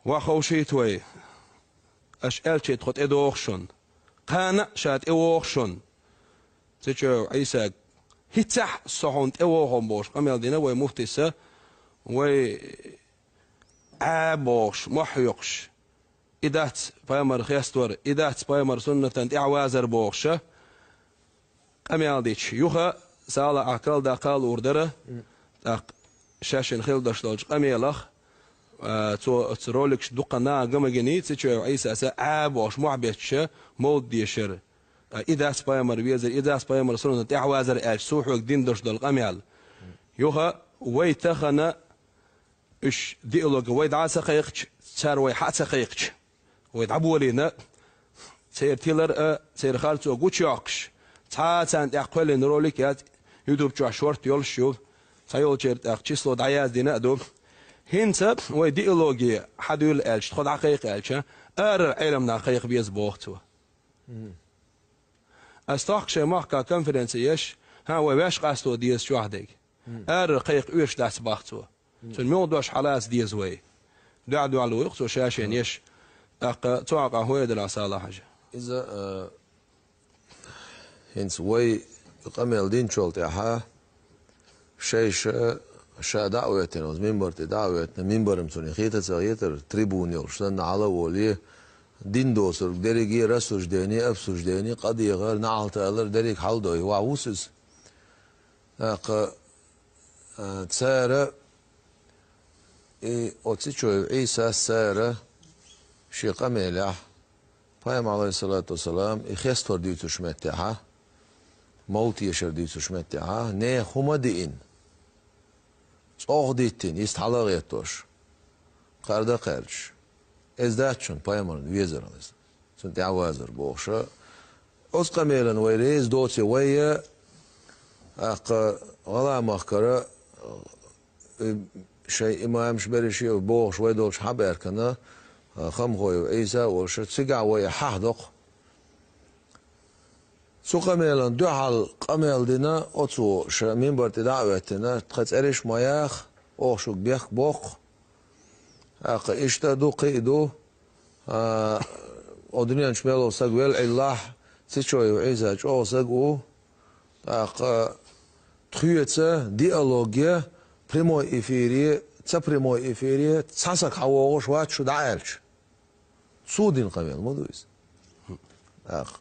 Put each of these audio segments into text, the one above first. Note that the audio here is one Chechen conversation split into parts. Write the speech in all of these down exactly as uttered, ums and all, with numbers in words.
Ва ховшийта вай, аша аьлча тхо тӀедогӀу шуна, кхана а ша тӀевогӀу шуна. Цечоев Ӏийсага: «ХӀинццехь со хьуна тӀевогӀу», — бохуш къамел дина вай муфтийс, вай Ӏа бохуш, мохь хьоькхуш, и дац пайхамар хеставар, и дац пайхамар суннатан тӀаьхьавазар бохуш, къамел дича. Юха Салахь кхалдаккха луур дара, тӀаккха шаьшшинна хилла долчу къамелах, а, цо оцу роликаш дуккха наха ган ма гиний, Цечоев Ӏийсас Ӏа бохуш мохь бетташ мовлид дешар. А, и дац пайхамар везар, и дац пайхамар суннатан тӀаьхьавазар аьлча, цо хьоьга дина долуш долу къамел. Юха вай тахана уьш диалоге вай дӀа а ца кхайкхича, цара вай хьа а ца кхайкхича, вай дӀаболийна, церан тилар а, церан харцо гучуйоккхуш, цхьа а царна тӀехь кхоьллина ролик яц, YouTube чохь шорта йолуш ю, цхьайолчеран тӀехь число дӀаяздина а ду. ХӀинца вай диалоге хьан дуьйла аьлча, тхо дӀакхайкха аьлча, арара Ӏеламнах кхайкха беза боху цо. Ас тохка шайн махкахь конференци еш, хӀан, вай ваьш къасто деза чохь дерг. Арара кхайкха оьшуш дац бах цо. Цуьнан муьлха дош хьалаца деза вай. Дуьхьа-дуьхьал вуйху цо ша-шен еш. ТӀаккха цу хьокъехь хӀун эр дара Салахь-Хьаьжа? Иза, а, хӀинца вай къамел динчул тӀаьхьа шайша ша дӀа а хӀоьттина, оцу мимбар тӀе дӀа а хӀоьттина, мимбар-м цунна хета ца хетара, трибуна йолуш санна, хьала а волий, дин доцург дерриге а рассуждение, обсуждение, къа дехар, неӀалт алар дерриг хьала дой, вахь ву иза. ТӀаккха, а, цара, и оцу Цечоев Ӏийсас цара шен къамелехь, Пайхамар, Ӏалайхиссалату вассалам, и хеставар дуьйцучу меттехьа, мовлид дешар дуьйцучу меттехьа, нехан хӀума а диъна, цӀогӀа диттина, йист хьала а гӀеттош, кхарда а кхаьрдаш, иза дац шуна пайхамарна везар, цунна тӀаьхьавазар бохуша. Оцу къамелан вай реза доций вай а, тӀаккха гӀала-махкара, э, шайн имамаш берриш а бохуш вай долчу хьан баьркана, э, Хамхоев Ӏийса а волуша, цигахь вай хьахдокху. Цу къамелан дуьхьал къамел дина оцо, ша мимбар тӀе дӀа а хӀоьттина, тхан цӀераш а ма яха, оха шуьга бехк боккху. ТӀаккха иштта а ду, кхин а ду, а, о дуьнен чу мел волу саг велла Ӏиллахь, Цечоев Ӏийса чӀогӀа саг ву, тӀаккха тхоьца диалоге, прямой эфире, ца прямой эфире, цхьа саг хьан вогӀуш вац шу дӀа аьлча. Цо дина къамел ма ду иза. ТӀаккха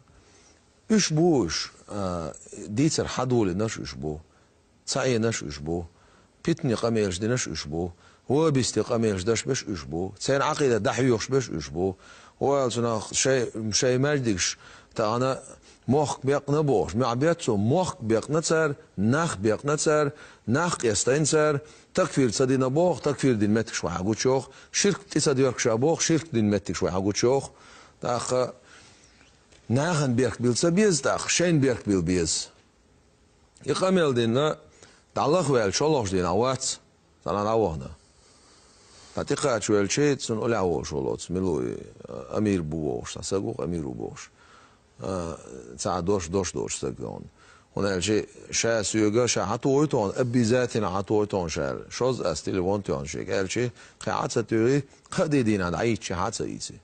уьш бу уьш, а, дийцар хьан долийнарш уьш бу, ца Ӏенарш уьш бу, питане къамелаш динарш уьш бу, ваххабистийн къамелаш дашбеш уьш бу, церан Ӏакъида дӀахьоьхуш беш уьш бу. Ойла цунах шай, шайн маьждигаш тахана мохк бекъна бохуш, мохь бетта цо, мохк бекъна цара, нах бекъна цара, нах къестайна цара, такфир ца дина боху, такфир дина меттигаш вай хьан гучуйоху, ширк тӀе ца доьркуш а боху, ширк дина меттигаш вай хьан гучуйоху. ТӀаккха нахана берк билла ца беза тӀаккха, шайна берк билла беза. И къамел дина, дӀалахваьлла шолгӀачу дийнахь вац, цхьана дӀавахана. Ткъа тӀекхача велчий, цунна уллехь волуш волу оцу мила ву, амир бу бохуш, цхьа саг ву-кх амир ву бохуш. А, цхьа дош, дош доцуш саг ву хьуна. ХӀунда аьлча ша соьга, ша хьан тухуьйту хьуна, обязательно хьан тухуьйту хьуна ша аьлла. Шозза ас телефон тоьхна шега аьлча, кхин хьан ца туьйхи, кхаа де дийнахь дӀайийцича хьан ца ийци.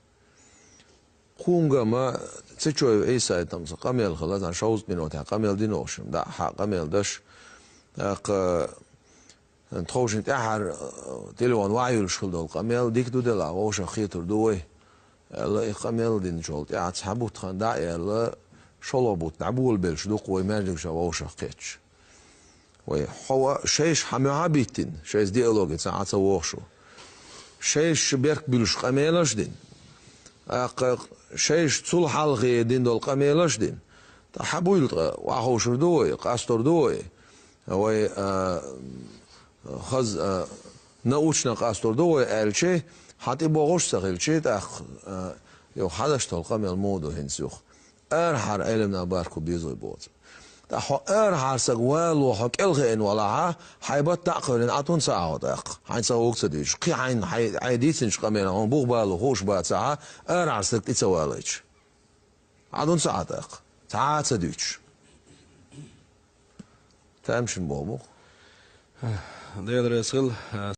Кхунгама Цечоев Ӏийсай там сан къамел хилла, цхьана шовзткъа минотехь къамел дина оха шимма, дӀа а хьа къамел даш. ТӀаккха тховшинна тӀаьххьара, э, телефон вахьа йолуш хилла долу къамел, дика ду делахь, вовшах кхетар ду вай, аьлла, и къамел динчул тӀаьхьа цхьа бутт хан дӀа а яьлла, шолгӀа бутт дӀаболабелча дукха вай маьждигашка вовшах кхетча. Вай, хьо ва шайша хьан муьхьа биттина, шайца диалоге ца Ӏа ца вогӀуш ву. Шайша берк буьллуш къамелаш дина. ТӀаккха шайша цул хьалхе дина долу къамелаш дина. ТӀаккха хьан буйла ткъа, вахьа ховшур ду вай, къастор ду вай. Вай, а, хаза, а, научно къастор ду вай аьлча, хьан тӀе богӀуш ца хилча, тӀаккха, а, юха хьан даш долу къамел муха ду хӀинца юха. Арахьара Ӏеламнах барко безой боцу. Ткъа хьо арахьара саг вало, хьо кӀелхиъна валахьа, хьайн бат дӀа а кхоьллина, Ӏа тун ца Ӏа тӀаккха. Хьайн ца вуг ца дуьйцуш. Кхин хьайн, хьайн, хьайн дийцинчу къамелан хьуна бух бало хууш бацахьа, арахьара саг тӀе ца валайча. Ӏа тун ца Ӏа тӀаккха. Цхьа а ца дуьйцуш. Тамашийна боху бу-кх. Дела реза хила.